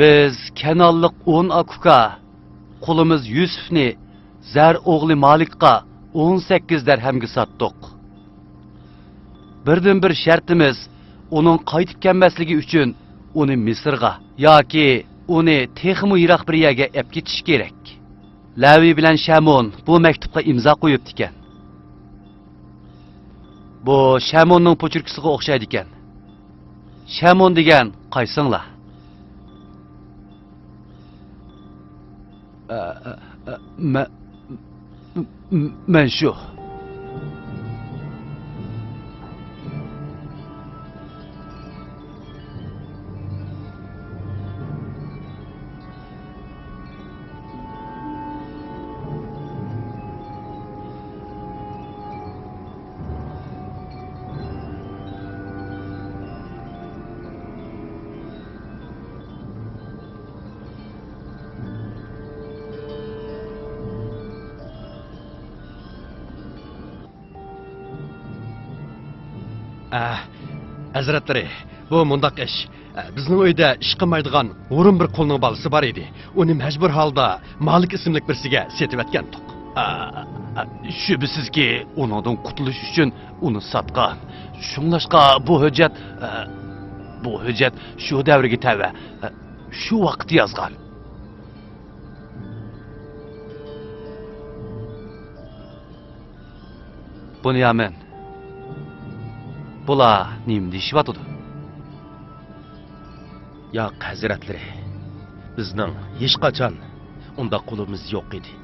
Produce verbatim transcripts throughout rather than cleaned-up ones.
بىز كەنئانلىق ئون ئاكا-ئۇكا، قۇلىمىز يۈسۈپنى زەر ئوغلى مالىكقا ئون سەككىز دەرھەمگە ساتتۇق. بىردىنبىر شەرتىمىز، ئۇنىڭ قايتىپ كەلمەسلىكى ئۈچۈن ئۇنى مىسىرغا ياكى ئۇنى تېخىمۇ يىراق بىر يەرگە ئەپ كېتىش كېرەك. لەۋى بىلەن شەمون بۇ مەكتۇپقا ئىمزا قويۇپتىكەن. بۇ شەموننىڭ پوچېركىسىغا ئوخشايدىكەن. شەمون دېگەن قايسىڭلار؟ ئە، ئە، ئە، مە-، م-، م-، مەن شۇ. ئە، ھەزرەتلىرى، بۇ مۇنداق ئىش. ئە، بىزنىڭ ئۆيدە ئىش قىلمايدىغان ھۇرۇن بىر قۇلنىڭ بالىسى بار ئىدى. ئۇنى مەجبۇر ھالدا مالىك ئىسىملىك بىرسىگە سېتىۋەتكەنتۇق. ئە، ئە، شۈبھىسىزكى، ئۇنىڭدىن قۇتۇلۇش ئۈچۈن ئۇنى ساتقان. شۇڭلاشقا بۇ ھۆججەت، ئە، بۇ ھۆججەت شۇ دەۋرگە تەۋە، ئە، شۇ ۋاقىتتا يازغان. بۇنيامىن، بۇلار نېمە دېيىشىۋاتىدۇ؟ ياق، ھەزرەتلىرى، بىزنىڭ ھېچقاچان ئۇنداق قۇلىمىز يوق ئىدى.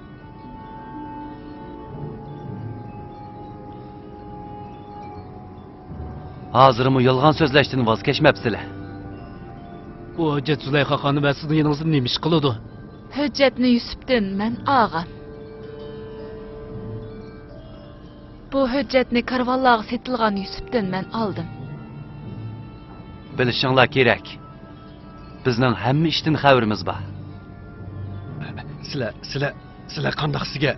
ھازىرمۇ يالغان سۆزلەشتىن ۋاز كەچمەپسىلەر. بۇ ھۆججەت زۇلەيخا خانىم ۋە سىزنىڭ يېنىڭىزدا نېمە ئىش قىلىدۇ؟ ھۆججەتنى يۈسۈپتىن مەن ئالغان. بۇ ھۆججەتنى كارۋانلارغا سېتىلغان يۈسۈپتىن مەن ئالدىم. بىلىشىڭلار كېرەك، بىزنىڭ ھەممە ئىشتىن خەۋىرىمىز بار. سىلەر، سىلەر، سىلەر قانداقسىگە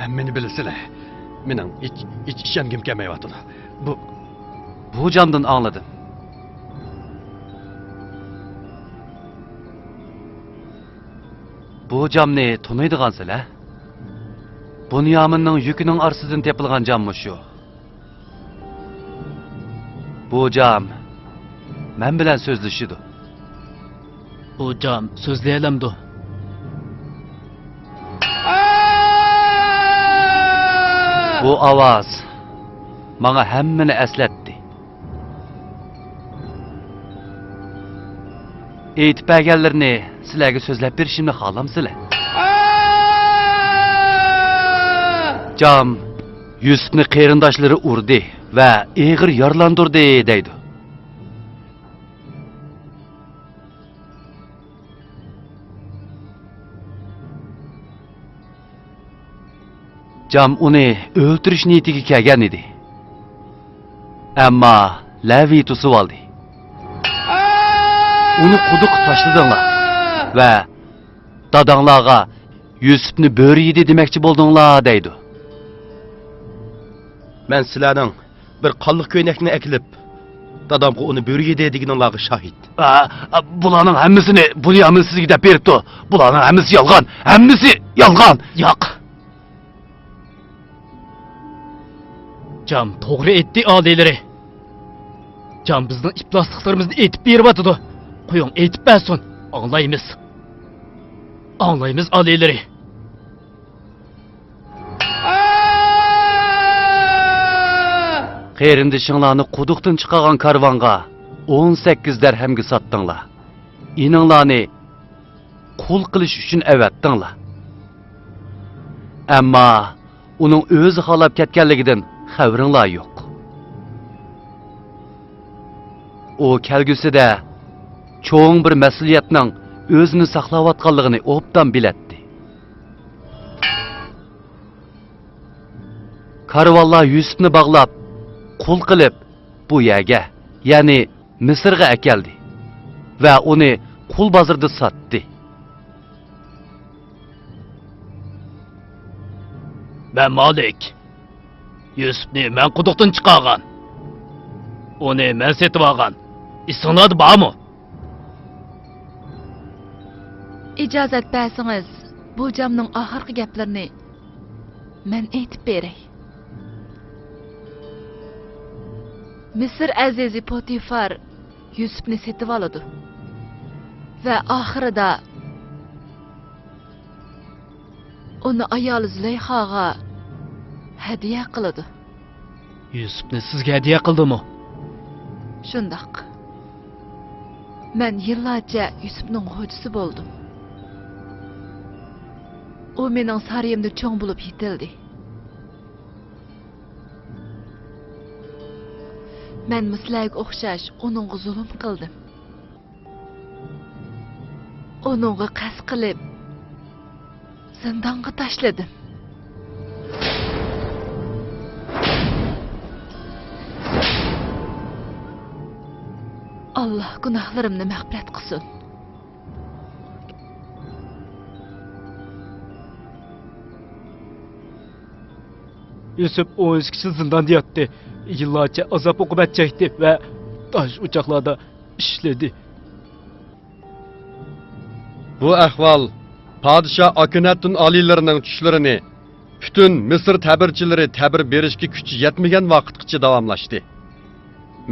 ھەممىنى بىلىسىلەر؟ مېنىڭ ھېچ، ھېچ ئىشەنگۈم كەلمەيۋاتىدۇ. بۇ، بۇ جامدىن ئاڭلىدىم. بۇ جامنى تونۇيدىغانسىلەر؟ بۇنيامىننىڭ يۈكىنىڭ ئارىسىدىن تېپىلغان جاممۇ شۇ؟ بۇ جام مەن بىلەن سۆزلىشىدۇ. بۇ جام سۆزلىيەلەمدۇ؟ بۇ ئاۋاز ماڭا ھەممىنى ئەسلەتتى. ئېيتىپ بەرگەنلىرىنى سىلەرگە سۆزلەپ بېرىشىمنى خالامسىلەر؟ جام يۈسۈپنى قېرىنداشلىرى ئۇردى ۋە ئېغىر يارىلاندۇردى دەيدۇ. جام ئۇنى ئۆلتۈرۈش نىيىتىگە كەلگەن ئىدى. ئەمما لەۋى توسۇۋالدى. ئۇنى قۇدۇققا تاشلىدىڭلار ۋە داداڭلارغا يۈسۈپنى بۆرە يېدى دېمەكچى بولدۇڭلار دەيدۇ. مەن سىلەرنىڭ بىر قانلىق كۆينەكنى ئەكېلىپ، دادامغا ئۇنى بۆرە يېدى دېگىنىڭلارغا شاھىت. ئا، ئا، بۇلارنىڭ ھەممىسىنى بۇنيامىن سىزگە دەپ بېرىپتۇ. بۇلارنىڭ ھەممىسى يالغان، ھەممىسى يالغان. ياق. جام توغرا ئېيتتى، ئالىيلىرى. جام بىزنىڭ ئىپلاسلىقلىرىمىزنى ئېيتىپ بېرىۋاتىدۇ. قويۇڭ، ئېيتىپ بەرسۇن. ئاڭلايمىز. ئاڭلايمىز، ئالىيلىرى. قېرىندىشىڭلارنى قۇدۇقتىن چىقارغان كارۋانغا ئون سەككىز دەرھەمگە ساتتىڭلار. ئىنىڭلارنى قۇل قىلىش ئۈچۈن ئەۋەتتىڭلار. ئەمما ئۇنىڭ ئۆزى خالاپ كەتكەنلىكىدىن خەۋىرىڭلار يوق. ئۇ كەلگۈسىدە چوڭ بىر مەسئۇلىيەتنىڭ ئۆزىنى ساقلاۋاتقانلىقىنى ئوبدان بىلەتتى. كارۋانلار يۈسۈپنى باغلاپ، قۇل قىلىپ، بۇ يەرگە، يەنى مىسىرغا ئەكەلدى ۋە ئۇنى قۇل بازىرىدا ساتتى. مەن مالىك. يۈسۈپنى مەن قۇدۇقتىن چىقارغان. ئۇنى مەن سېتىۋالغان. ئېسىڭلاردا بارمۇ؟ ئىجازەت بەرسىڭىز، بۇ جامنىڭ ئاخىرقى گەپلىرىنى مەن ئېيتىپ بېرەي. مىسىر ئەزىزى پوتىفار يۈسۈپنى سېتىۋالىدۇ ۋە ئاخىرىدا ئۇنى ئايالى زۇلەيخاغا ھەدىيە قىلىدۇ. يۈسۈپنى سىزگە ھەدىيە قىلدىمۇ؟ شۇنداق. مەن يىللارچە يۈسۈپنىڭ خوجىسى بولدۇم. ئۇ مېنىڭ سارىيىمدا چوڭ بولۇپ يېتىلدى. مەنمۇ سىلەرگە ئوخشاش ئۇنىڭغا زۇلۇم قىلدىم. ئۇنىڭغا قەست قىلىپ، زىندانغا تاشلىدىم. ئاللا گۇناھلىرىمنى مەغپىرەت قىلسۇن. يۈسۈپ ئون ئىككى يىل زىنداندا ياتتى. يىللارچە ئازاب-ئوقۇبەت چەكتى ۋە تاش ئوچاقلاردا ئىشلىدى. بۇ ئەھۋال پادىشاھ ئاكىنەتۇن ئالىيلىرىنىڭ چۈشلىرىنى پۈتۈن مىسىر تەبىرچىلىرى تەبىر بېرىشكە كۈچى يەتمىگەن ۋاقىتقىچە داۋاملاشتى.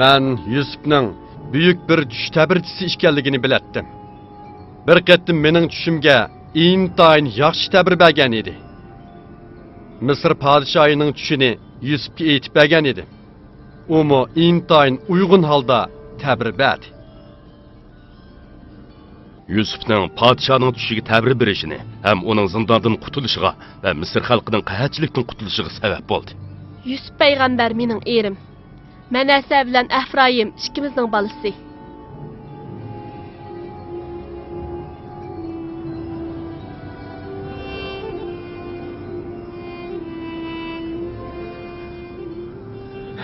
مەن يۈسۈپنىڭ بۈيۈك بىر چۈش تەبىرچىسى ئىكەنلىكىنى بىلەتتىم. بىر قېتىم مېنىڭ چۈشۈمگە ئىنتايىن ياخشى تەبىر بەرگەن ئىدى. مىسىر پادىشاھىنىڭ چۈشىنى يۈسۈپكە ئېيتىپ بەرگەن ئىدىم. ئۇمۇ ئىنتايىن ئۇيغۇن ھالدا تەبىر بەردى. يۈسۈپنىڭ پادىشاھنىڭ چۈشىگە تەبىر بېرىشىنى ھەم ئۇنىڭ زىنداندىن قۇتۇلۇشىغا ۋە مىسىر خەلقىنىڭ قەھەتچىلىكتىن قۇتۇلۇشىغا سەۋەب بولدى. يۈسۈپ پەيغەمبەر مېنىڭ ئېرىم. مەنەسە بىلەن ئەفرايىم ئىككىمىزنىڭ بالىسى.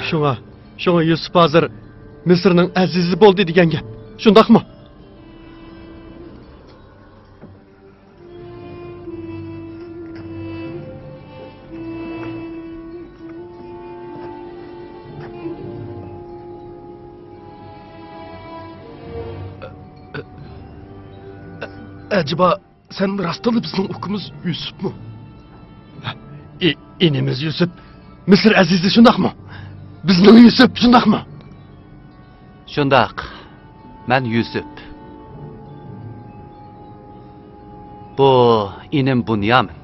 شۇڭا، شۇڭا يۈسۈپ ھازىر مىسىرنىڭ ئەزىزى بولدى دېگەن گەپ. شۇنداقمۇ؟ ئەجەبا، سەن راستلا بىزنىڭ ئۇكىمىز يۈسۈپمۇ؟ ئى-، ئىنىمىز يۈسۈپ، مىسىر ئەزىزى شۇنداقمۇ؟ بىزنىڭ يۈسۈپ شۇنداقمۇ؟ شۇنداق، مەن يۈسۈپ. بۇ ئىنىم بۇنيامىن.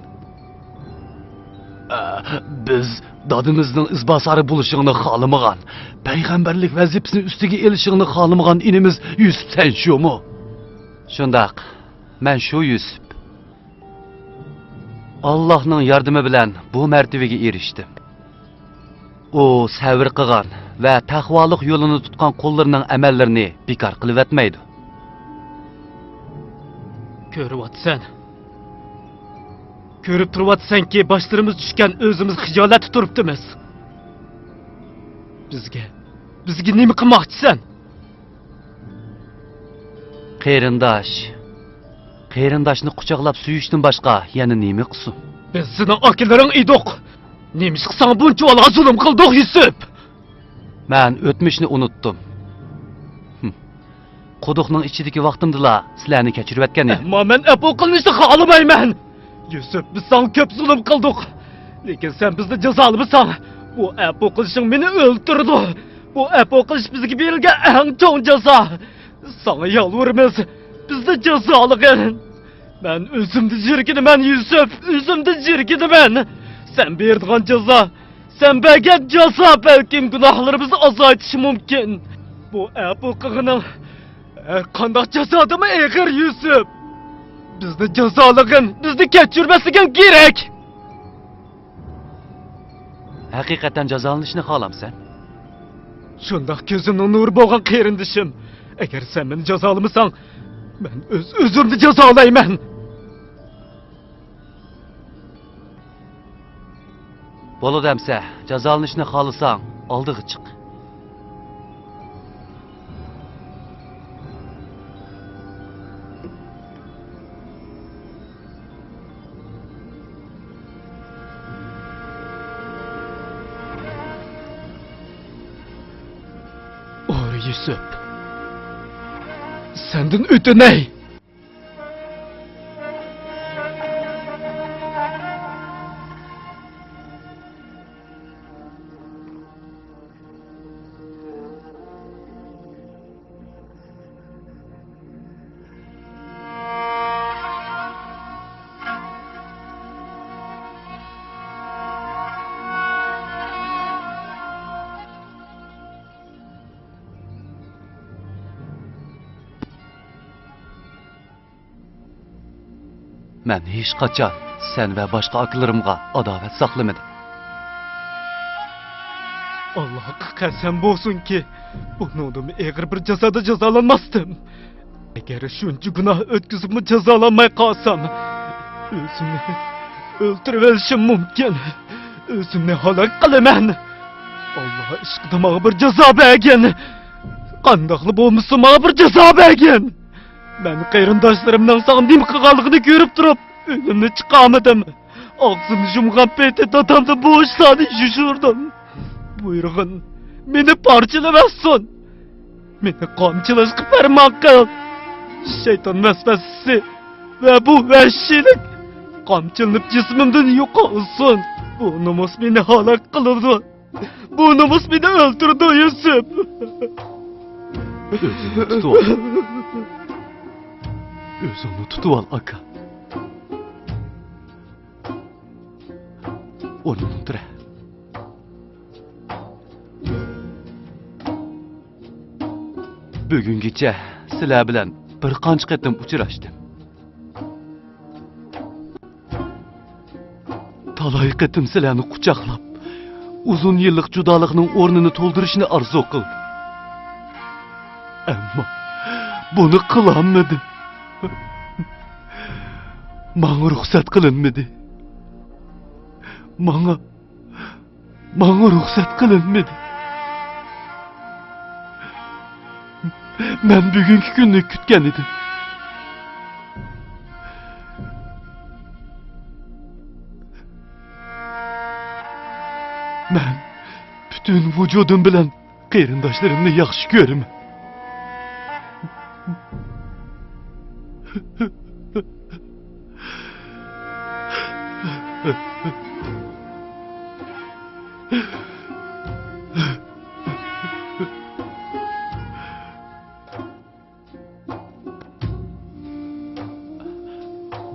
ئە، بىز دادىمىزنىڭ ئىزباسارى بولۇشۇڭنى خالىمىغان، پەيغەمبەرلىك ۋەزىپىسىنى ئۈستىگە ئېلىشىڭنى خالىمىغان ئىنىمىز يۈسۈپ سەن شۇمۇ؟ شۇنداق، مەن شۇ يۈسۈپ. ئاللاھنىڭ ياردىمى بىلەن بۇ مەرتىۋىگە ئېرىشتىم. ئۇ سەۋر قىلغان ۋە تەقۋالىق يولىنى تۇتقان قۇللىرىنىڭ ئەمەللىرىنى بىكار قىلىۋەتمەيدۇ. كۆرۈۋاتىسەن. كۆرۈپ تۇرۇۋاتىسەنكى، باشلىرىمىز چۈشكەن، ئۆزىمىز خىجالەتتە تۇرۇپتىمىز. بىزگە، بىزگە نېمە قىلماقچىسەن؟ قېرىنداش، قېرىنداشنى قۇچاقلاپ سۆيۈشتىن باشقا يەنە نېمە قىلسۇن؟ بىز سېنىڭ ئاكىلىرىڭ ئىدۇق. نېمىشقا ساڭا بۇنچىۋالا زۇلۇم قىلدۇق، يۈسۈپ؟ مەن ئۆتمۈشنى ئۇنۇتتۇم. ھىم. قۇدۇقنىڭ ئىچىدىكى ۋاقتىمدىلا سىلەرنى كەچۈرۈۋەتكەن ئىدىم. ئەمما مەن ئەپۇ قىلىنىشنى خالىمايمەن. يۈسۈپ، بىز ساڭا كۆپ زۇلۇم قىلدۇق. لېكىن سەن بىزنى جازالىمىساڭ، بۇ ئەپۇ قىلىشىڭ مېنى ئۆلتۈرىدۇ. بۇ ئەپۇ قىلىش بىزگە بېرىلگەن ئەڭ چوڭ جازا. ساڭا يالۋۇرىمىز، بىزنى جازالىغىن. مەن ئۆزۈمدىن جىركىنىمەن، يۈسۈپ، ئۆزۈمدىن جىركىنىمەن. سەن بېرىدىغان جازا، سەن بەرگەن جازا بەلكىم گۇناھلىرىمىزنى ئازايتىشى مۇمكىن. بۇ ئەپۇ قىلغىنىڭ ھەر قانداق جازادىنمۇ ئېغىر، يۈسۈپ. بىزنى جازالىغىن، بىزنى كەچۈرمەسلىكىڭ كېرەك. ھەقىقەتەن جازالىنىشنى خالامسەن؟ شۇنداق كۆزۈمنىڭ نۇرى بولغان قېرىندىشىم، ئەگەر سەن مېنى جازالىمىساڭ، مەن ئۆز-ئۆزۈمنى جازالايمەن. بولىدۇ ئەمسە، جازالىنىشنى خالىساڭ، ئالدىغا چىق. ئوي، يۈسۈپ، سەندىن ئۆتۈنەي! مەن ھېچقاچان سەن ۋە باشقا ئاكىلىرىمغا ئاداۋەت ساقلىمىدىم. ئاللاھقا قەسەم بولسۇنكى، بۇنىڭدىنمۇ ئېغىر بىر جازادا جازالانماستىم. ئەگەر شۇنچە گۇناھ ئۆتكۈزۈپمۇ جازالانماي قالسام، ئۆزۈمنى ئۆلتۈرۈۋېلىشىم مۇمكىن. ئۆزۈمنى ھالاك قىلىمەن. ئاللا ئىشقىدا ماڭا بىر جازا بەرگىن. قانداقلا بولمىسۇن، ماڭا بىر جازا بەرگىن. مەن قېرىنداشلىرىمنىڭ ساڭا نېمە قىلغانلىقىنى كۆرۈپ تۇرۇپ، ئۈنۈمنى چىقارمىدىم. ئاغزىمنى يۇمغان پېتى دادامدىن بۇ ئىشلارنى يوشۇردۇم. بۇيرۇغىن، مېنى پارچىلىۋەتسۇن. مېنى قامچىلاشقا پەرمان قىل. شەيتان ۋەسۋەسىسى ۋە بۇ ۋەھشىيلىك قامچىلىنىپ جىسمىمدىن يوقالسۇن. بۇ نومۇس مېنى ھالاك قىلىدۇ. بۇ نومۇس مېنى ئۆلتۈرىدۇ، يۈسۈپ. ئۆزۈڭنى تۇتۇۋال. ئۆزۈڭنى تۇتۇۋال، ئاكا. ئورنۇڭدىن تۇرە. بۈگۈنگىچە سىلەر بىلەن بىر قانچە قېتىم ئۇچراشتىم. تالاي قېتىم سىلەرنى قۇچاقلاپ، ئۇزۇن يىللىق جۇدالىقنىڭ ئورنىنى تولدۇرۇشنى ئارزۇ قىلدىم. ئەمما بۇنى قىلالمىدىم. ماڭا رۇخسەت قىلىنمىدى. ماڭا ماڭا رۇخسەت قىلىنمىدى. مەن بۈگۈنكى كۈننى كۈتكەن ئىدىم. مەن پۈتۈن ۋۇجۇدۇم بىلەن قېرىنداشلىرىمنى ياخشى كۆرىمەن.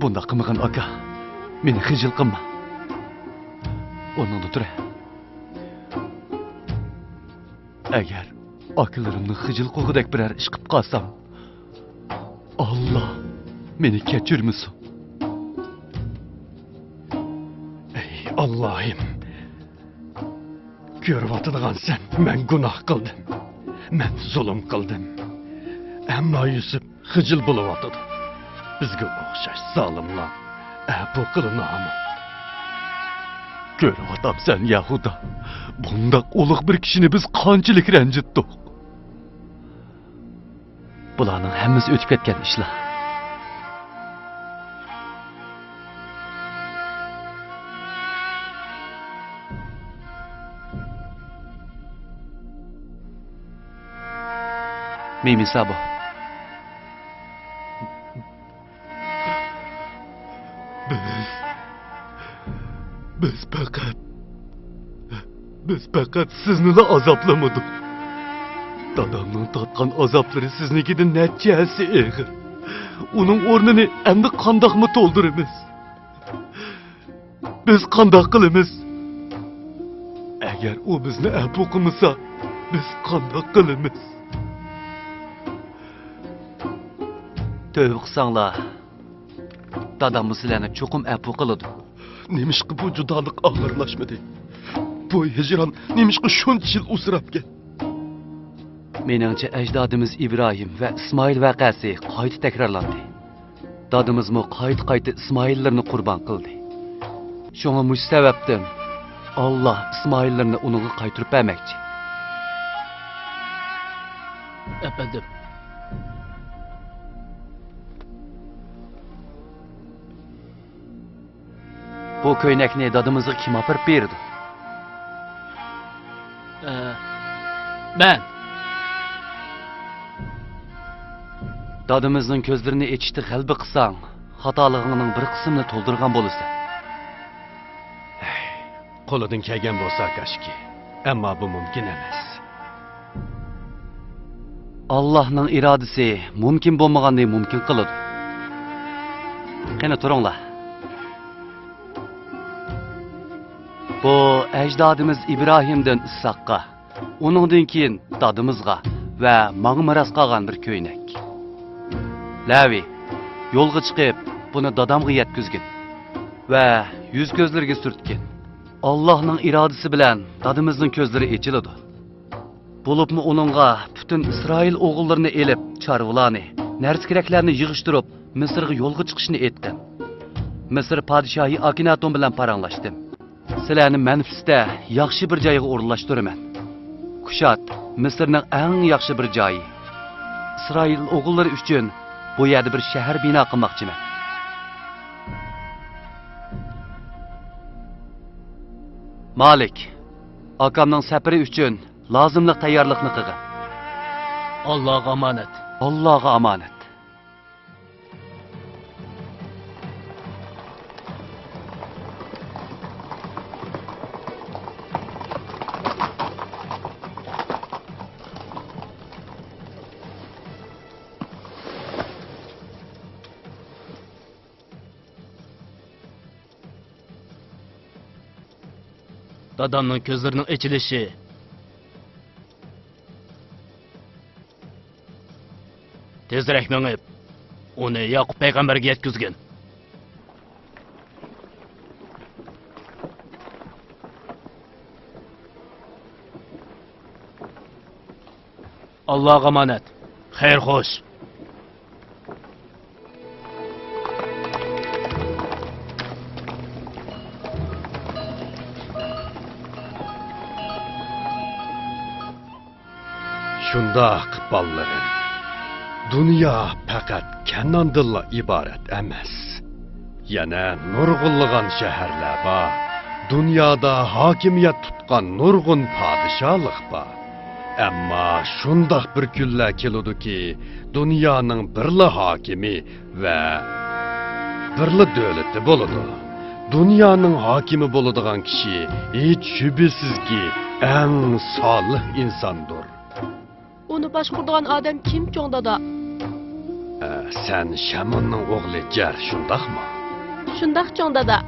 بۇنداق قىلمىغىن، ئاكا. مېنى خىجىل قىلما. ئورنۇڭدا تۇر. ئەگەر ئاكىلىرىمنى خىجىل قىلغۇدەك بىرەر ئىش قىپ قالسام، ئاللا مېنى كەچۈرمىسۇن. ئەي ئاللاھىم، كۆرۈۋاتىدىغانسەن، مەن گۇناھ قىلدىم، مەن زۇلۇم قىلدىم. ئەمما يۈسۈپ خىجىل بولۇۋاتىدۇ. بىزگە ئوخشاش زالىملار ئەپۇ قىلىنامۇ؟ كۆرۈۋاتامسەن، يا خۇدا، بۇنداق ئۇلۇغ بىر كىشىنى بىز قانچىلىك رەنجىتتۇق. بۇلارنىڭ ھەممىسى ئۆتۈپ كەتكەن ئىشلار. مىمىسا بۇ. بىز، بىز پەقەت، بىز پەقەت سىزنىلا ئازابلىمىدۇق. دادامنىڭ تارتقان ئازابلىرى سىزنىڭكىدىن نەچچە ھەسسە ئېغىر. ئۇنىڭ ئورنىنى ئەمدى قانداقمۇ تولدۇرىمىز؟ بىز قانداق قىلىمىز؟ ئەگەر ئۇ بىزنى ئەپۇ قىلمىسا، بىز قانداق قىلىمىز؟ تۆۋە قىلساڭلار، داداممۇ سىلەرنى چوقۇم ئەپۇ قىلىدۇ. نېمىشقا بۇ جۇدالىق ئاخىرلاشمىدى؟ بۇ ھىجران نېمىشقا شۇنچە يىل ئۇزىراپكەن؟ مېنىڭچە، ئەجدادىمىز ئىبراھىم ۋە ئىسمائىل ۋەقەسى قايتا تەكرارلاندى. دادىمىزمۇ قايتا-قايتا ئىسمائىللىرىنى قۇربان قىلدى. شۇڭا مۇشۇ سەۋەبتىن ئاللا ئىسمائىللىرىنى ئۇنىڭغا قايتۇرۇپ بەرمەكچى. ئەپەندىم. بۇ كۆينەكنى دادىمىزغا كىم ئاپىرىپ بېرىدۇ؟ ئە، مەن. دادىمىزنىڭ كۆزلىرىنى ئېچىشتا غەلىبە قىلساڭ، خاتالىقىڭنىڭ بىر قىسمىنى تولدۇرغان بولىسەن. قولىدىن كەلگەن بولسا كاشكى، ئەمما بۇ مۇمكىن ئەمەس. ئاللاھنىڭ ئىرادىسى مۇمكىن بولمىغاننى مۇمكىن قىلىدۇ. قېنى تۇرۇڭلار. بۇ ئەجدادىمىز ئىبراھىمدىن ئىسھاققا، ئۇنىڭدىن كېيىن دادىمىزغا ۋە ماڭا مىراس قالغان بىر كۆينەك. لەۋى، يولغا چىقىپ، بۇنى دادامغا يەتكۈزگىن ۋە يۈز-كۆزلىرىگە سۈرتكىن. ئاللاھنىڭ ئىرادىسى بىلەن دادىمىزنىڭ كۆزلىرى ئېچىلىدۇ. بولۇپمۇ ئۇنىڭغا پۈتۈن ئىسرائىل ئوغۇللىرىنى ئېلىپ، چارۋىلارنى، نەرسە-كېرەكلەرنى يىغىشتۇرۇپ، مىسىرغا يولغا چىقىشنى ئېيتقىن. مىسىر پادىشاھى ئاكىناتون بىلەن پاراڭلاشتىم. سىلەرنى مەنفىستە ياخشى بىر جايغا ئورۇنلاشتۇرىمەن. كۇشات مىسىرنىڭ ئەڭ ياخشى بىر جايى. ئىسرائىل ئوغۇللىرى ئۈچۈن بۇ يەردە بىر شەھەر بىنا قىلماقچىمەن. مالىك، ئاكامنىڭ سەپىرى ئۈچۈن لازىملىق تەييارلىقنى قىلغىن. ئاللاغا ئامانەت. ئاللاغا ئامانەت. دادامنىڭ كۆزلىرىنىڭ ئېچىلىشى. تېزرەك مېڭىپ، ئۇنى ياقۇپ پەيغەمبەرگە يەتكۈزگىن. ئاللاغا ئامانەت. خەير خوش. شۇنداق، بالىلىرىم. دۇنيا پەقەت كەنئاندىنلا ئىبارەت ئەمەس. يەنە نۇرغۇنلىغان شەھەرلەر بار. دۇنيادا ھاكىمىيەت تۇتقان نۇرغۇن پادىشاھلىق بار. ئەمما شۇنداق بىر كۈنلەر كېلىدۇكى، دۇنيانىڭ بىرلا ھاكىمى ۋە بىرلا دۆلىتى بولىدۇ. دۇنيانىڭ ھاكىمى بولىدىغان كىشى ھېچ شۈبھىسىزكى ئەڭ سالىھ ئىنساندۇر. ئۇنى باشقۇرىدىغان ئادەم كىم، چوڭ دادا؟ ئە، سەن شەمۇننىڭ ئوغلى جەر، شۇنداقمۇ؟ شۇنداق، چوڭ دادا.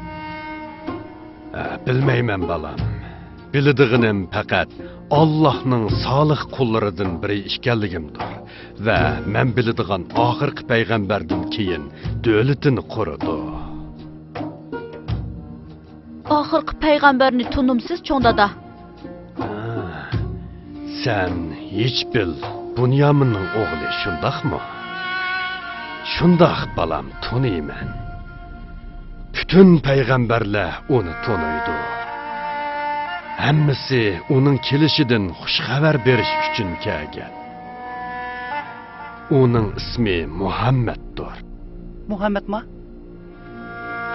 ئە، بىلمەيمەن، بالام. بىلىدىغىنىم پەقەت ئاللاھنىڭ سالىھ قۇللىرىدىن بىرى ئىكەنلىكىمدۇر ۋە مەن بىلىدىغان ئاخىرقى پەيغەمبەردىن كېيىن دۆلىتىنى قۇرىدۇ. ئاخىرقى پەيغەمبەرنى تونۇمسىز، چوڭ دادا؟ ھە، سەن ھېچبىل بۇنيامىننىڭ ئوغلى، شۇنداقمۇ؟ شۇنداق، بالام، تونۇيمەن. پۈتۈن پەيغەمبەرلەر ئۇنى تونۇيدۇ. ھەممىسى ئۇنىڭ كېلىشىدىن خۇش خەۋەر بېرىش ئۈچۈن كەلگەن. ئۇنىڭ ئىسمى مۇھەممەدتۇر. مۇھەممەدما؟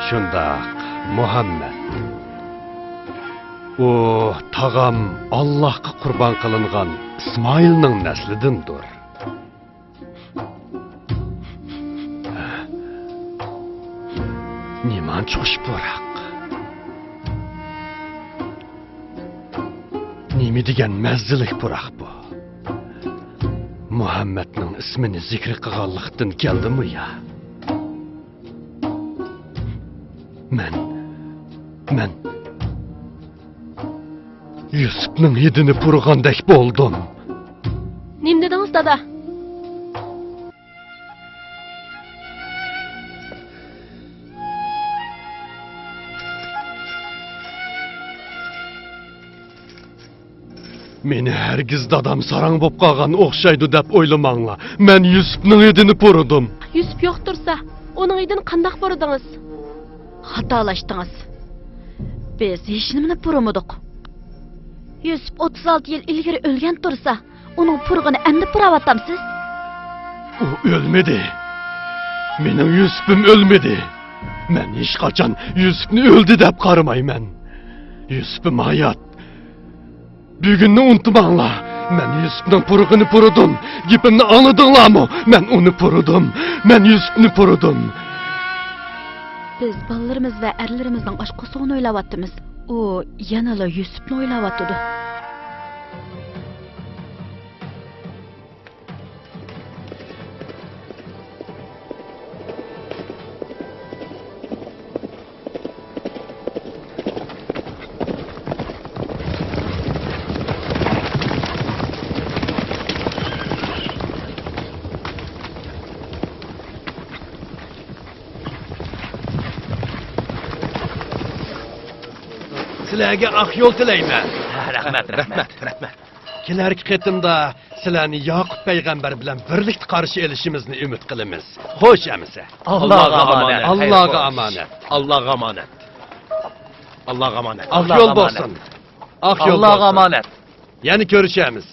شۇنداق، مۇھەممەد. ئۇ تاغام ئاللاھقا قۇربان قىلىنغان ئىسمائىلنىڭ نەسلىدىندۇر. نېمانچە خۇش پۇراق. نېمە دېگەن مەززىلىك پۇراق بۇ. مۇھەممەدنىڭ ئىسمىنى زىكرى قىلغانلىقتىن كەلدىمۇ يا؟ مەن، مەن يۈسۈپنىڭ ھىدىنى پۇرىغاندەك بولدۇم. نېمە دېدىڭىز، دادا؟ مېنى ھەرگىز دادام ساراڭ بولۇپ قالغان ئوخشايدۇ دەپ ئويلىماڭلار. مەن يۈسۈپنىڭ ھىدىنى پۇرىدىم. يۈسۈپ يوق تۇرسا، ئۇنىڭ ھىدىنى قانداق پۇرىدىڭىز؟ خاتالاشتىڭىز. بىز ھېچنېمىنى پۇرىمىدۇق. يۈسۈپ ئوتتۇز ئالتە يىل ئىلگىرى ئۆلگەن تۇرسا، ئۇنىڭ پۇرىقىنى ئەمدى پۇراۋاتامسىز؟ ئۇ ئۆلمىدى. مېنىڭ يۈسۈپۈم ئۆلمىدى. مەن ھېچقاچان يۈسۈپنى ئۆلدى دەپ قارىمايمەن. يۈسۈپۈم ھايات. بۈگۈننى ئۇنتۇماڭلار. مەن يۈسۈپنىڭ پۇرىقىنى پۇرىدىم. گېپىمنى ئاڭلىدىڭلارمۇ؟ مەن ئۇنى پۇرىدىم. مەن يۈسۈپنى پۇرىدىم. بىز بالىلىرىمىز ۋە ئەرلىرىمىزنىڭ ئاچ قورسىقىنى ئويلاۋاتىمىز. ئۇ يەنىلا يۈسۈپنى ئويلاۋاتىدۇ. سىلەرگە ئاق يول تىلەيمەن. رەھمەت، رەھمەت، رەھمەت. كېلەركى قېتىمدا سىلەرنى ياقۇپ پەيغەمبەر بىلەن بىرلىكتە قارشى ئېلىشىمىزنى ئۈمىد قىلىمىز. خوش ئەمىسە. ئاللاغا ئامانەت. ئاللاغا ئامانەت. ئاللاغا ئامانەت. ئاللاغا ئامانەت. ئاق يول بولسۇن. ئاق يول بولسۇن. ئاللاغا ئامانەت. يەنە كۆرۈشەرمىز.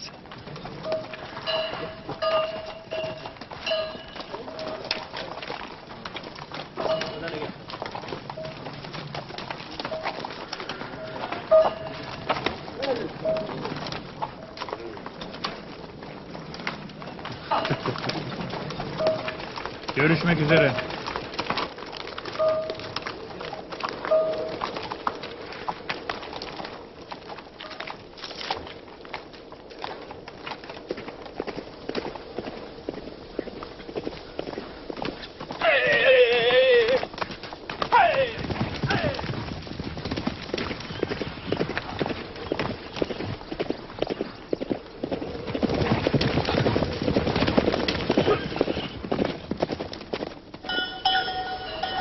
Görüşmek üzere.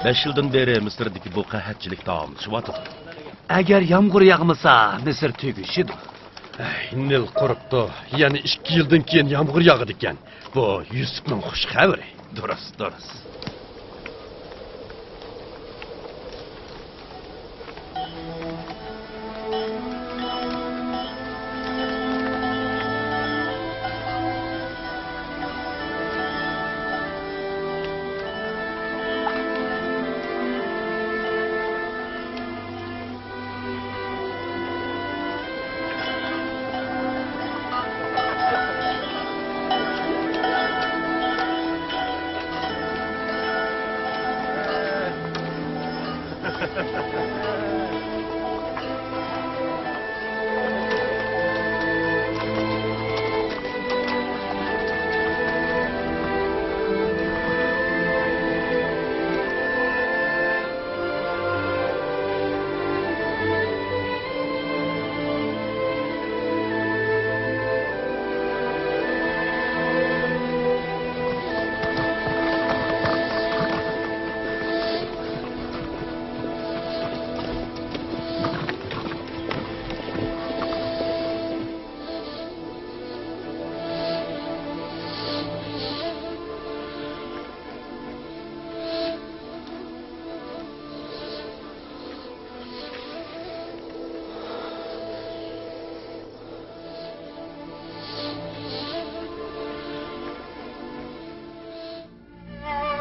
بەش يىلدىن بېرى مىسىردىكى بۇ قەھەتچىلىك داۋاملىشىۋاتىدۇ. ئەگەر يامغۇر ياغمىسا، مىسىر تۈگىشىدۇ. ئەي، نىل قۇرۇپتۇ. يەنە ئىككى يىلدىن كېيىن يامغۇر ياغىدىكەن. بۇ يۈسۈپنىڭ خۇش خەۋىرى. دۇرۇس، دۇرۇس.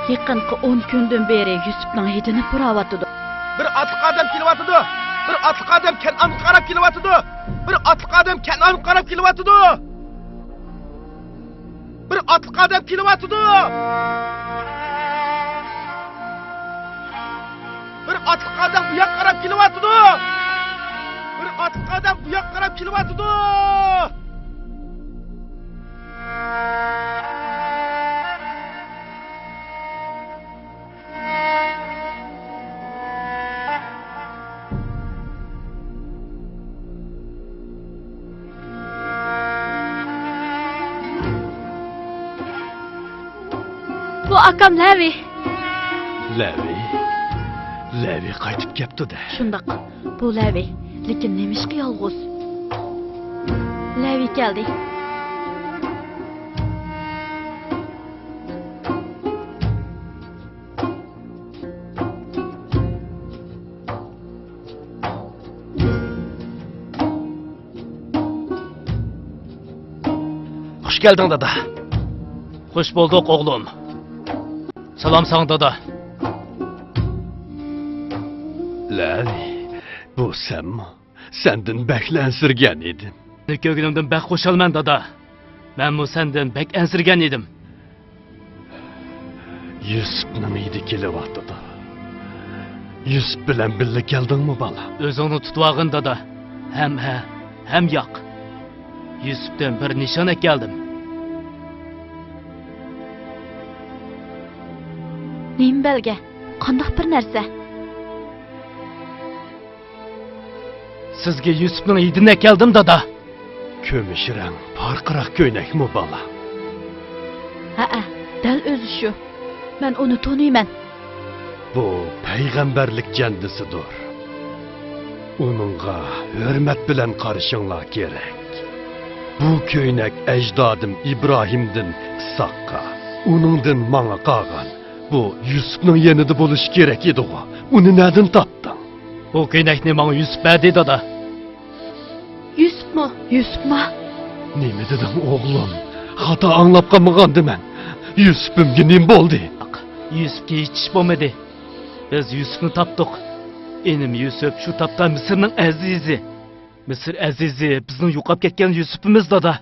يېقىنقى ئون كۈندىن بېرى يۈسۈپنىڭ ھىدىنى پۇراۋاتىدۇ. بىر ئاتلىق ئادەم كېلىۋاتىدۇ! بىر ئاتلىق ئادەم كەنئانغا قاراپ كېلىۋاتىدۇ! بىر ئاتلىق ئادەم كەنئانغا قاراپ كېلىۋاتىدۇ! بىر ئاتلىق ئادەم كېلىۋاتىدۇ! بىر ئاتلىق ئادەم بۇ ياققا قاراپ كېلىۋاتىدۇ! بىر ئاتلىق ئادەم بۇ ياققا قاراپ كېلىۋاتىدۇ! بۇ ئاكام لەۋى. لەۋى؟ لەۋى قايتىپ كەپتۇ-دە. شۇنداق، بۇ لەۋى. لېكىن نېمىشقا يالغۇز؟ لەۋى كەلدى. خۇش كەلدىڭ، دادا. خۇش بولدۇق، ئوغلۇم. سالام ساڭا، دادا. لەۋى، بۇ سەنمۇ؟ سەندىن بەكلا ئەنسىرىگەن ئىدىم. سېنى كۆرگىنىمدىن بەك خۇشالمەن، دادا. مەنمۇ سەندىن بەك ئەنسىرىگەن ئىدىم. يۈسۈپنىڭ ھىدى كېلىۋاتىدۇ. يۈسۈپ بىلەن بىللە كەلدىڭمۇ، بالام؟ ئۆزۈڭنى تۇتۇۋالغىن، دادا. ھەم ھە، ھەم ياق. يۈسۈپتىن بىر نىشان ئەكەلدىم. نېمە بەلگە؟ قانداق بىر نەرسە؟ سىزگە يۈسۈپنىڭ ھىدىنى ئەكەلدىم، دادا. كۈمۈش رەڭ پارقىراق كۆينەكمۇ، بالا؟ ھەئە، دەل ئۆزى شۇ. مەن ئۇنى تونۇيمەن. بۇ پەيغەمبەرلىك جەندىسىدۇر. ئۇنىڭغا ھۆرمەت بىلەن قارىشىڭلار كېرەك. بۇ كۆينەك ئەجدادىم ئىبراھىمدىن ئىسھاققا، ئۇنىڭدىن ماڭا قالغان. بۇ يۈسۈپنىڭ يېنىدا بولۇشى كېرەك ئىدىغۇ. ئۇنى نەدىن تاپتىڭ؟ بۇ كۆينەكنى ماڭا يۈسۈپ بەردى، دادا. يۈسۈپمۇ؟ يۈسۈپمۇ؟ نېمە دېدىڭ، ئوغلۇم؟ خاتا ئاڭلاپ قالمىغاندىمەن. يۈسۈپۈمگە نېمە بولدى؟ يوق، يۈسۈپكە ھېچ ئىش بولمىدى. بىز يۈسۈپنى تاپتۇق. ئىنىم يۈسۈپ شۇ تاپتا مىسىرنىڭ ئەزىزى. مىسىر ئەزىزى بىزنىڭ يوقاپ كەتكەن يۈسۈپىمىز، دادا.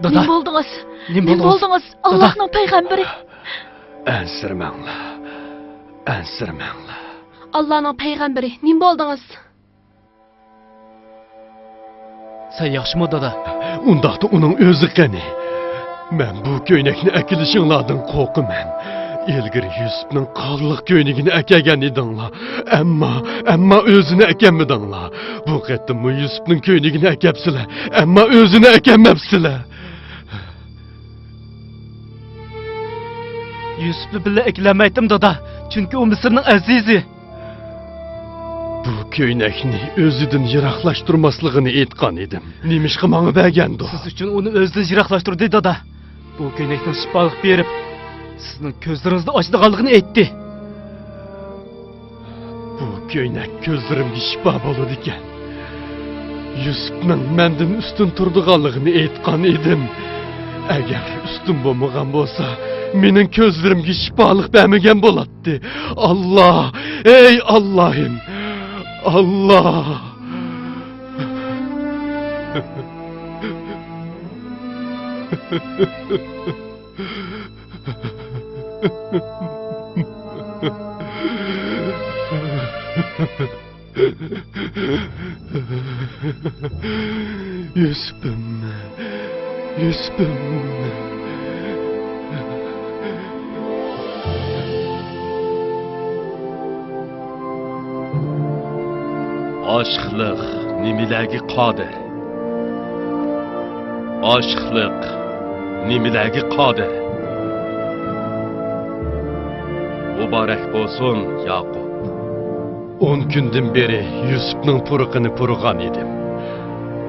دادا. نېمە بولدىڭىز؟ نېمە نېمە بولدىڭىز؟ بولدىڭىز؟ دادا. ئاللاھنىڭ پەيغەمبىرى. ئەنسىرىمەڭلار. ئەنسىرىمەڭلار. ئاللاھنىڭ پەيغەمبىرى، نېمە بولدىڭىز؟ سەن ياخشىمۇ، دادا؟ ئۇنداقتا ئۇنىڭ ئۆزى قېنى؟ مەن بۇ كۆينەكنى ئەكېلىشىڭلاردىن قورقىمەن. ئىلگىرى يۈسۈپنىڭ قانلىق كۆينىكىنى ئەكەلگەن ئىدىڭلار. ئەمما، ئەمما ئۆزىنى ئەكەلمىدىڭلار. بۇ قېتىممۇ يۈسۈپنىڭ كۆينىكىنى ئەكەپسىلەر. ئەمما ئۆزىنى ئەكەلمەپسىلەر. يۈسۈپنى بىللە ئەكېلەلمەيتتىم، دادا. چۈنكى ئۇ مىسىرنىڭ ئەزىزى. بۇ كۆينەكنى ئۆزىدىن يىراقلاشتۇرماسلىقىنى ئېيتقان ئىدىم. نېمىشقا ماڭا بەرگەندۇ؟ سىز ئۈچۈن ئۇنى ئۆزىدىن يىراقلاشتۇردى، دادا. بۇ كۆينەكنىڭ شىپالىق بېرىپ، سىزنىڭ كۆزلىرىڭىزنى ئاچىدىغانلىقىنى ئېيتتى. بۇ كۆينەك كۆزلىرىمگە شىپا بولىدىكەن. يۈسۈپنىڭ مەندىن ئۈستۈن تۇرىدىغانلىقىنى ئېيتقان ئىدىم. ئەگەر ئۈستۈن بولمىغان بولسا، مېنىڭ كۆزلىرىمگە شىپالىق بەرمىگەن بولاتتى. ئاللا، ئەي ئاللاھىم، ئاللا! يۈسۈپۈم، يۈسۈپۈم. ئاشىقلىق نېمىلەرگە قادىر؟ ئاشىقلىق نېمىلەرگە قادىر؟ مۇبارەك بولسۇن، ياقۇپ! ئون كۈندىن بېرى يۈسۈپنىڭ پۇرىقىنى پۇرىغان ئىدىم.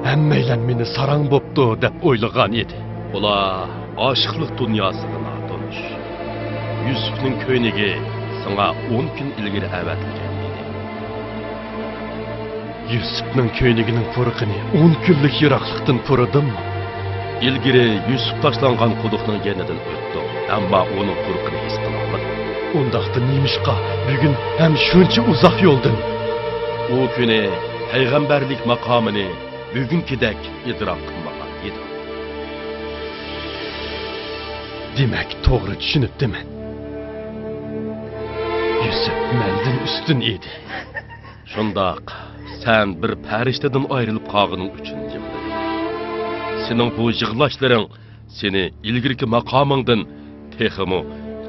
ھەممەيلەن مېنى ساراڭ بوپتۇ دەپ ئويلىغان ئىدى. ئۇلار ئاشىقلىق دۇنياسىغا ناتونۇش. يۈسۈپنىڭ كۆينىكى ساڭا ئون كۈن ئىلگىرى ئەۋەتىلگەن ئىدى. يۈسۈپنىڭ كۆينىكىنىڭ پۇرىقىنى ئون كۈنلۈك يىراقلىقتىن پۇرىدىممۇ؟ ئىلگىرى يۈسۈپ تاشلانغان قۇدۇقنىڭ يېنىدىن ئۆتتۇق، ئەمما ئۇنىڭ پۇرىقىنى ھېس قىلالمىدۇق. ئۇنداقتا نېمىشقا بۈگۈن ھەم شۇنچە ئۇزاق يولدىن؟ ئۇ كۈنى پەيغەمبەرلىك ماقامىنى بۈگۈنكىدەك ئىدراك قىلمىغان ئىدىڭ. دېمەك، توغرا چۈشىنىپتىمەن. يۈسۈپ مەندىن ئۈستۈن ئىدى. شۇنداق، سەن بىر پەرىشتىدىن ئايرىلىپ قالغىنىڭ ئۈچۈن يىغلىدىڭ. سېنىڭ بۇ يىغلاشلىرىڭ سېنى ئىلگىرىكى ماقامىڭدىن تېخىمۇ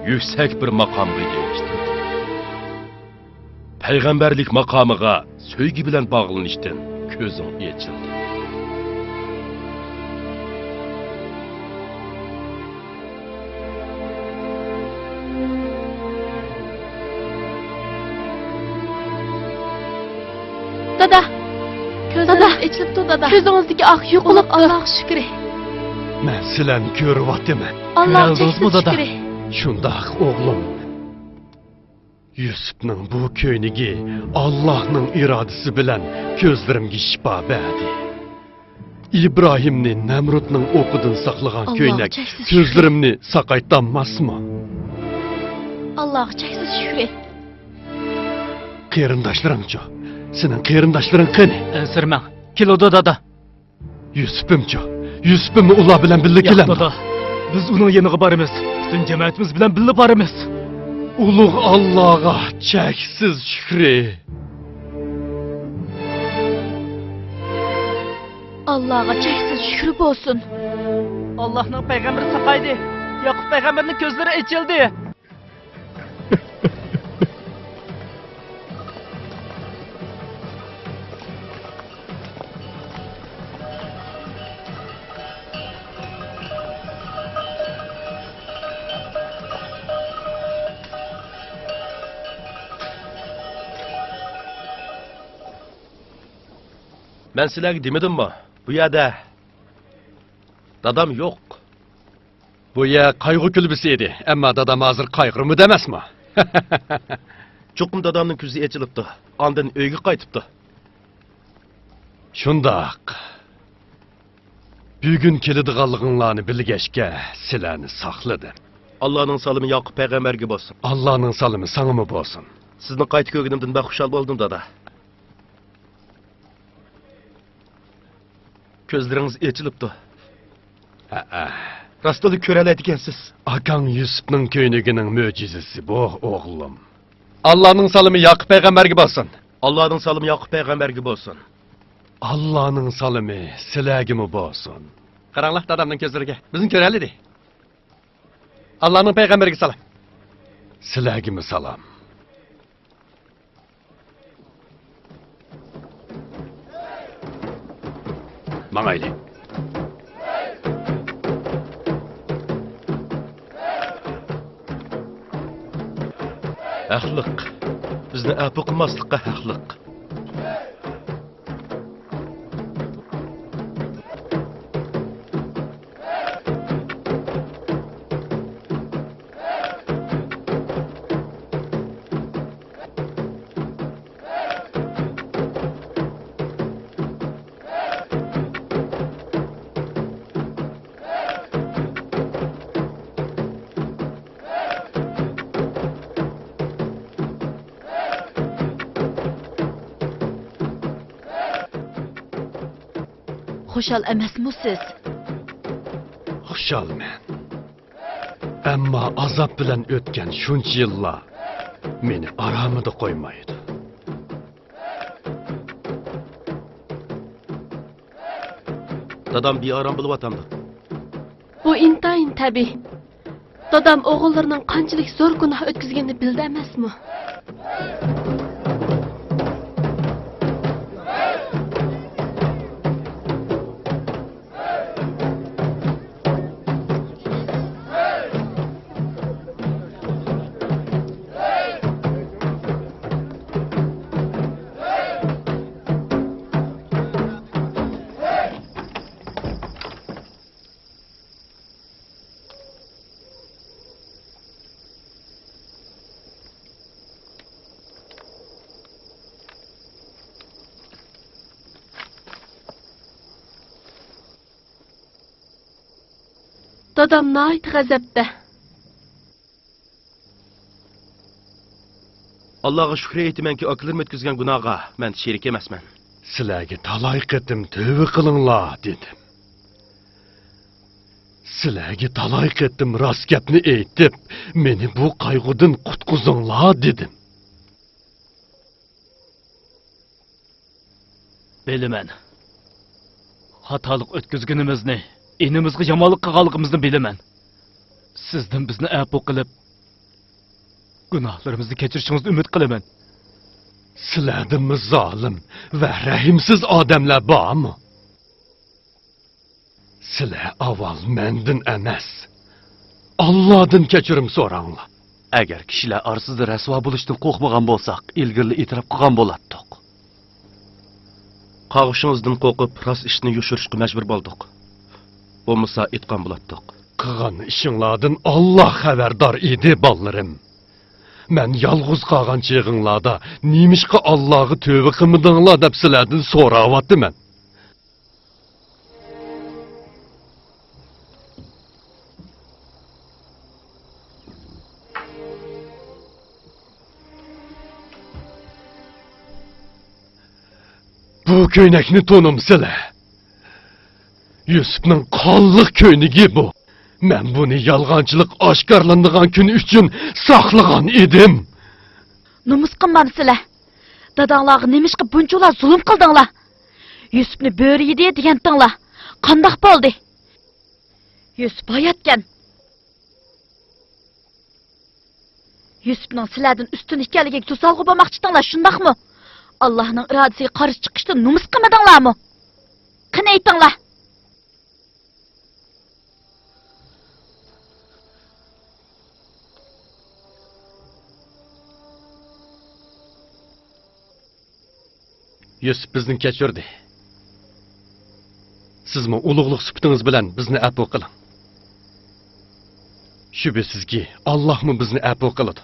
يۈكسەك بىر ماقامغا ئېرىشتۈردى. پەيغەمبەرلىك ماقامىغا سۆيگۈ بىلەن باغلىنىشتىن كۆزۈڭ ئېچىلدى. دادا! كۆزلىرىڭىز ئېچىلىپتۇ، دادا. كۆزىڭىزدىكى ئاق يوقىلىپتۇ. ئاللاغا شۈكرى. مەن سىلەرنى كۆرۈۋاتىمەن. ئاللاغا چەكسىز شۈكرى. شۇنداق، ئوغلۇم. يۈسۈپنىڭ بۇ كۆينىكى ئاللاھنىڭ ئىرادىسى بىلەن كۆزلىرىمگە شىپا بەردى. ئىبراھىمنى نەمرۇتنىڭ ئوقىدىن ساقلىغان كۆينەك كۆزلىرىمنى ساقايتالماسمۇ؟ ئاللاغا چەكسىز شۈكرى. قېرىنداشلىرىڭچۇ؟ سېنىڭ قېرىنداشلىرىڭ قېنى؟ ئەنسىرىمەڭ، كېلىدۇ، دادا. يۈسۈپۈمچۇ؟ يۈسۈپۈممۇ ئۇلار بىلەن بىللە كېلەمدۇ؟ ياق، دادا. بىز ئۇنىڭ يېنىغا بارىمىز. پۈتۈن جەمەتىمىز بىلەن بىللە بارىمىز. ئۇلۇغ ئاللاغا چەكسىز شۈكرى. ئاللاغا چەكسىز شۈكرى بولسۇن. ئاللاھنىڭ پەيغەمبىرى ساقايدى. ياقۇپ پەيغەمبەرنىڭ كۆزلىرى ئېچىلدى. مەن سىلەرگە دېمىدىممۇ؟ بۇ يەردە دادام يوق. بۇ يەر قايغۇ كۈلبىسى ئىدى، ئەمما دادام ھازىر قايغۇرمىدى ئەمەسمۇ؟ چوقۇم دادامنىڭ كۆزى ئېچىلىپتۇ، ئاندىن ئۆيگە قايتىپتۇ. شۇنداق. بۈگۈن كېلىدىغانلىقىڭلارنى بىلگەچكە، سىلەرنى ساقلىدىم. ئاللانىڭ سالىمى ياقۇپ پەيغەمبەرگە بولسۇن. ئاللانىڭ سالىمى ساڭىمۇ بولسۇن. سىزنى قايتا كۆرگىنىمدىن بەك خۇشال بولدۇم، دادا. كۆزلىرىڭىز ئېچىلىپتۇ. ھەئە. راستلا كۆرەلەيدىكەنسىز. ئاكاڭ يۈسۈپنىڭ كۆينىكىنىڭ مۆجىزىسى بۇ، ئوغلۇم. ئاللانىڭ سالىمى ياقۇپ پەيغەمبەرگە بولسۇن. ئاللانىڭ سالىمى ياقۇپ پەيغەمبەرگە بولسۇن. ئاللانىڭ سالىمى سىلەرگىمۇ بولسۇن. قاراڭلار دادامنىڭ كۆزلىرىگە. بىزنى كۆرەلىدى. ئاللانىڭ پەيغەمبىرىگە سالام. سىلەرگىمۇ سالام. ماڭايلى. ھەقلىق. بىزنى ئەپۇ قىلماسلىققا ھەقلىق. خۇشال ئەمەسمۇ سىز؟ خۇشالمەن. ئەمما ئازاب بىلەن ئۆتكەن شۇنچە يىللار مېنى ئارامىدا قويمايدۇ. دادام بىئارام بولۇۋاتامدۇ؟ بۇ ئىنتايىن تەبىئىي. دادام ئوغۇللىرىنىڭ قانچىلىك زور گۇناھ ئۆتكۈزگىنىنى بىلدى ئەمەسمۇ؟ دادام ناھايىتى غەزەپتە. ئاللاغا شۈكرى ئېيتىمەنكى، ئاكىلىرىم ئۆتكۈزگەن گۇناھقا مەن شېرىك ئەمەسمەن. سىلەرگە تالاي قېتىم تۆۋە قىلىڭلار دېدىم. سىلەرگە تالاي قېتىم راست گەپنى ئېيتىپ، مېنى بۇ قايغۇدىن قۇتقۇزۇڭلار دېدىم. بىلىمەن. خاتالىق ئۆتكۈزگىنىمىزنى، ئىنىمىزغا يامانلىق قىلغانلىقىمىزنى بىلىمەن. سىزدىن بىزنى ئەپۇ قىلىپ، گۇناھلىرىمىزنى كەچۈرۈشىڭىزنى ئۈمىد قىلىمەن. سىلەردىنمۇ زالىم ۋە رەھىمسىز ئادەملەر بارمۇ؟ سىلەر ئاۋۋال مەندىن ئەمەس، ئاللادىن كەچۈرۈم سوراڭلار. ئەگەر كىشىلەر ئارىسىدا رەسۋا بولۇشتىن قورقمىغان بولساق، ئىلگىرىلا ئېتىراپ قىلغان بولاتتۇق. قاغىشىڭىزدىن قورقۇپ، راست ئىشنى يوشۇرۇشقا مەجبۇر بولدۇق. بولمىسا ئېيتقان بولاتتۇق. قىلغان ئىشىڭلاردىن ئاللا خەۋەردار ئىدى، بالىلىرىم. مەن يالغۇز قالغان چېغىڭلاردا نېمىشقا ئاللاغا تۆۋە قىلمىدىڭلار دەپ سىلەردىن سوراۋاتىمەن. بۇ كۆينەكنى تونۇمسىلەر؟ يۈسۈپنىڭ قانلىق كۆينىكى بۇ. مەن بۇنى يالغانچىلىق ئاشكارىلىنىدىغان كۈن ئۈچۈن ساقلىغان ئىدىم. نومۇس قىلمامسىلەر؟ داداڭلارغا نېمىشقا بۇنچىۋالا زۇلۇم قىلدىڭلار؟ يۈسۈپنى بۆرە يېدى دېگەنتىڭلار. قانداق بولدى؟ يۈسۈپ ھاياتكەن. يۈسۈپنىڭ سىلەردىن ئۈستۈن ئىكەنلىكىگە توسالغۇ بولماقچىتىڭلار، شۇنداقمۇ؟ ئاللاھنىڭ ئىرادىسىگە قارشى چىقىشتىن نومۇس قىلمىدىڭلارمۇ؟ قېنى ئېيتىڭلار! يۈسۈپ بىزنى كەچۈردى. سىزمۇ ئۇلۇغلۇق سۈپىتىڭىز بىلەن بىزنى ئەپۇ قىلىڭ. شۈبھىسىزكى، ئاللاھمۇ بىزنى ئەپۇ قىلىدۇ.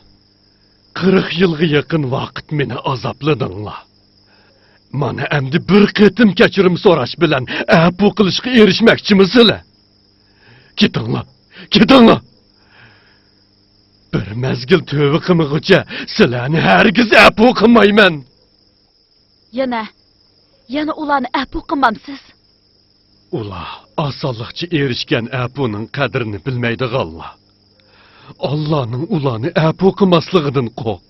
قىرىق يىلغا يېقىن ۋاقىت مېنى ئازابلىدىڭلار. مانا ئەمدى بىر قېتىم كەچۈرۈم سوراش بىلەن ئەپۇ قىلىشقا ئېرىشمەكچىمۇ سىلەر؟ كېتىڭلار، كېتىڭلار! بىر مەزگىل تۆۋە قىلمىغۇچە سىلەرنى ھەرگىز ئەپۇ قىلمايمەن. يەنە، يەنە ئۇلارنى ئەپۇ قىلمامسىز؟ ئۇلار ئاسانلىقچە ئېرىشكەن ئەپۇنىڭ قەدرىنى بىلمەيدىغانلار. ئاللانىڭ ئۇلارنى ئەپۇ قىلماسلىقىدىن قورق.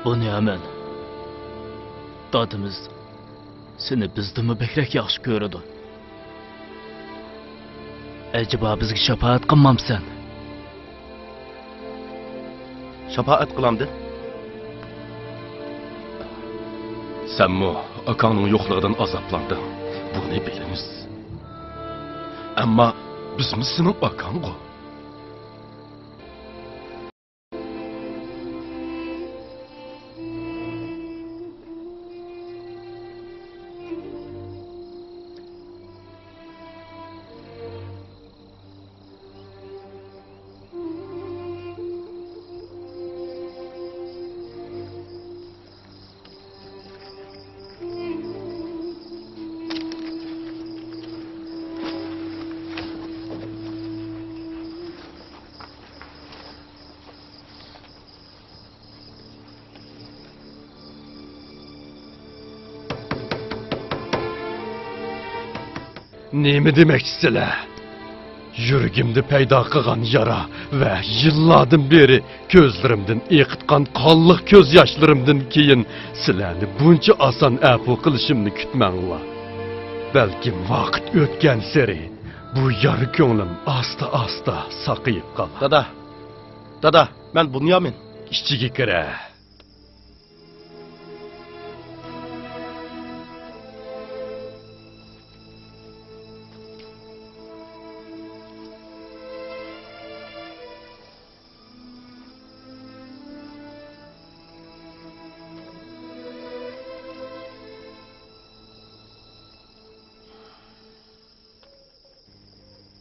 بۇنيامىن، دادىمىز سېنى بىزدىنمۇ بەكرەك ياخشى كۆرىدۇ. ئەجەبا بىزگە شاپائەت قىلمامسەن؟ شاپائەت قىلامدىم. سەنمۇ ئاكاڭنىڭ يوقلۇقىدىن ئازابلاندىڭ، بۇنى بىلىمىز. ئەمما بىزمۇ سېنىڭ ئاكاڭغۇ. نېمە دېمەكچىسىلەر؟ يۈرىكىمدە پەيدا قىلغان يارا ۋە يىللاردىن بېرى كۆزلىرىمدىن ئېقىتقان قانلىق كۆز ياشلىرىمدىن كېيىن سىلەرنى بۇنچە ئاسان ئەپۇ قىلىشىمنى كۈتمەڭلار. بەلكىم ۋاقىت ئۆتكەنسېرى بۇ يارا كۆڭلۈم ئاستا-ئاستا ساقىيىپ قالار. دادا، دادا، مەن بۇنيامىن. ئىچىگە كىرە.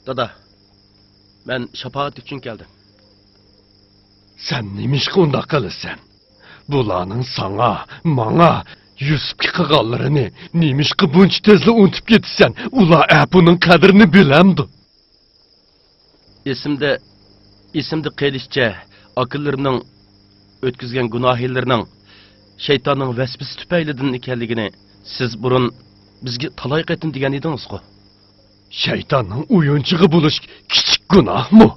دادا، مەن شاپائەت ئۈچۈن كەلدىم. سەن نېمىشقا ئۇنداق قىلىسەن؟ بۇلارنىڭ ساڭا، ماڭا، يۈسۈپكە قىلغانلىرىنى نېمىشقا بۇنچە تېزلا ئۇنتۇپ كېتىسەن؟ ئۇلار ئەپۇنىڭ قەدرىنى بىلەمدۇ؟ ئېسىمدە، ئېسىمدە قېلىشىچە، ئاكىلىرىنىڭ ئۆتكۈزگەن گۇناھىلىرىنىڭ شەيتاننىڭ ۋەسۋىسە تۈپەيلىدىن ئىكەنلىكىنى سىز بۇرۇن بىزگە تالاي قېتىم دېگەن ئىدىڭىزغۇ؟ شەيتاننىڭ ئويۇنچۇقى بولۇش كىچىك گۇناھمۇ؟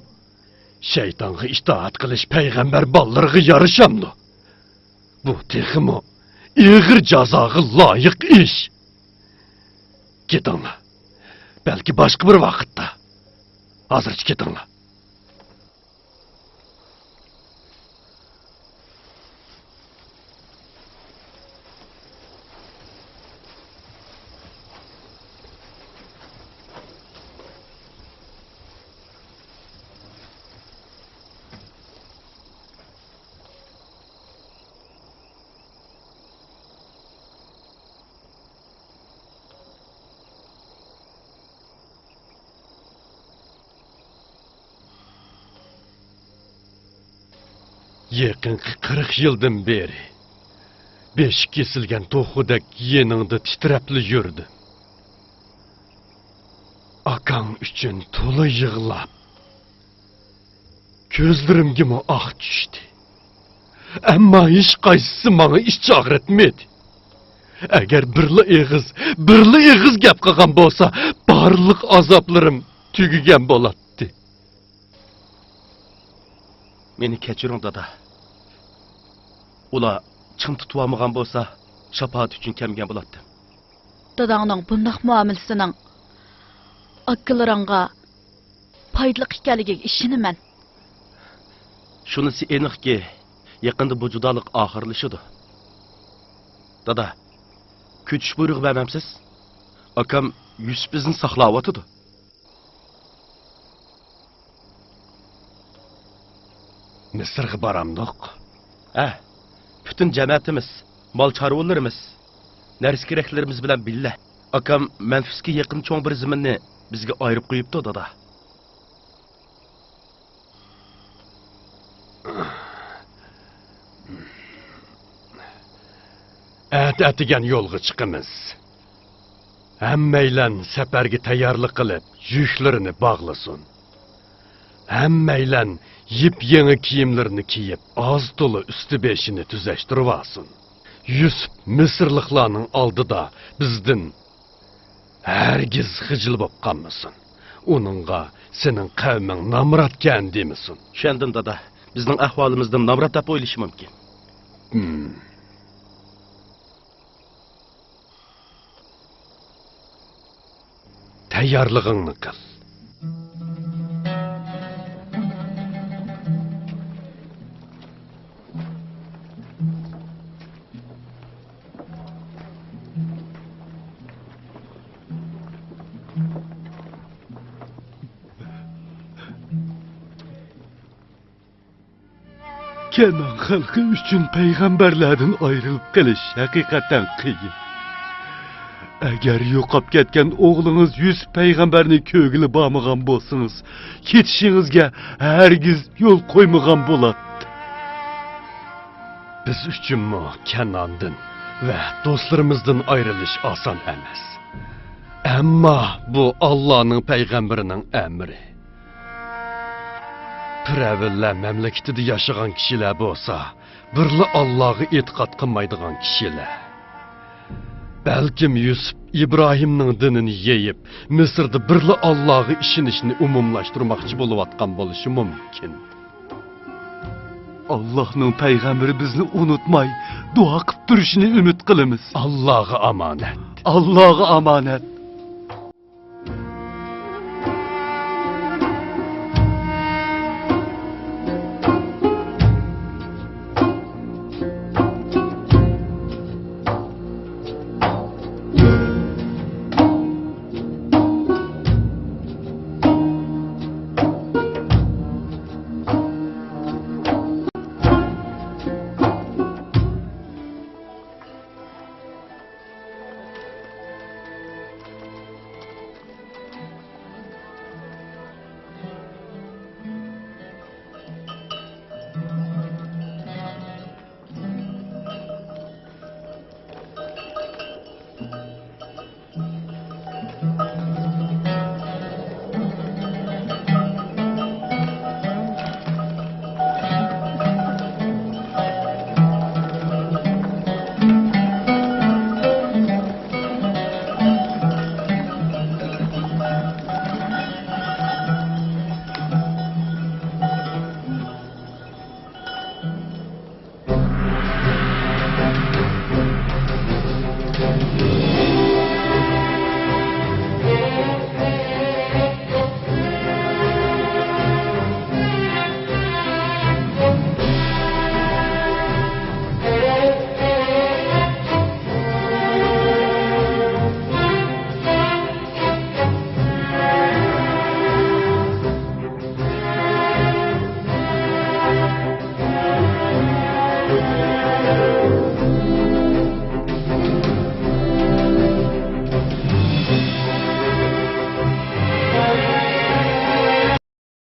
شەيتانغا ئىتائەت قىلىش پەيغەمبەر بالىلىرىغا يارىشامدۇ؟ بۇ تېخىمۇ ئېغىر جازاغا لايىق ئىش. كېتىڭلار. بەلكى باشقا بىر ۋاقىتتا. ھازىرچە كېتىڭلار. يېقىنقى قىرىق يىلدىن بېرى بېشى كېسىلگەن توخۇدەك يېنىڭدا تىترەپلا يۈردۈم. ئاكاڭ ئۈچۈن تولا يىغلاپ، كۆزلىرىمگىمۇ ئاق چۈشتى. ئەمما ھېچقايسىسى ماڭا ئىچ ئاغرىتمىدى. ئەگەر بىرلا ئېغىز، بىرلا ئېغىز گەپ قىلغان بولسا، بارلىق ئازابلىرىم تۈگىگەن بولاتتى. مېنى كەچۈرۈڭ، دادا. ئۇلار چىڭ تۇتۇۋالمىغان بولسا، شاپائەت ئۈچۈن كەلمىگەن بولاتتىم. داداڭنىڭ بۇنداق مۇئامىلىسىنىڭ ئاكىلىرىڭغا پايدىلىق ئىكەنلىكىگە ئىشىنىمەن. شۇنىسى ئېنىقكى، يېقىندا بۇ جۇدالىق ئاخىرلىشىدۇ. دادا، كۆچۈش بۇيرۇقى بەرمەمسىز؟ ئاكام يۈسۈپ بىزنى ساقلاۋاتىدۇ. مىسىرغا بارامدۇق؟ ھە، پۈتۈن جەمەتىمىز، مال چارۋىلىرىمىز، نەرسە-كېرەكلىرىمىز بىلەن بىللە. ئاكام مەنفىسكە يېقىن چوڭ بىر زېمىننى بىزگە ئايرىپ قويۇپتۇ، دادا. ئەتە ئەتىگەن يولغا چىقىمىز. ھەممەيلەن سەپەرگە تەييارلىق قىلىپ، يۈكلىرىنى باغلىسۇن. ھەممەيلەن يېپيېڭى كىيىملىرىنى كىيىپ، ئاز-تولا ئۈستى-بېشىنى تۈزەشتۈرۈۋالسۇن. يۈسۈپ مىسىرلىقلارنىڭ ئالدىدا بىزدىن ھەرگىز خىجىل بولۇپ قالمىسۇن. ئۇنىڭغا سېنىڭ قەۋمىڭ نامراتكەن دېمىسۇن. چۈشەندىم، دادا. بىزنىڭ ئەھۋالىمىزدىن نامرات دەپ ئويلىشى مۇمكىن. ھىم. تەييارلىقىڭنى قىل. كەنئان خەلقى ئۈچۈن پەيغەمبەرلەردىن ئايرىلىپ قېلىش ھەقىقەتەن قىيىن. ئەگەر يوقاپ كەتكەن ئوغلىڭىز يۈسۈپ پەيغەمبەرنى كۆرگىلى بارمىغان بولسىڭىز، كېتىشىڭىزگە ھەرگىز يول قويمىغان بولاتتى. بىز ئۈچۈنمۇ كەنئاندىن ۋە دوستلىرىمىزدىن ئايرىلىش ئاسان ئەمەس. ئەمما بۇ ئاللانىڭ پەيغەمبىرىنىڭ ئەمرى. پىرئەۋنلەر مەملىكىتىدە ياشىغان كىشىلەر بولسا، بىرلا ئاللاغا ئېتىقاد قىلمايدىغان كىشىلەر. بەلكىم يۈسۈپ ئىبراھىمنىڭ دىنىنى يېيىپ، مىسىردا بىرلا ئاللاغا ئىشىنىشنى ئومۇملاشتۇرماقچى بولۇۋاتقان بولۇشى مۇمكىن. ئاللاھنىڭ پەيغەمبىرى بىزنى ئۇنتۇماي، دۇئا قىلىپ تۇرۇشىنى ئۈمىد قىلىمىز. ئاللاغا ئامانەت. ئاللاغا ئامانەت.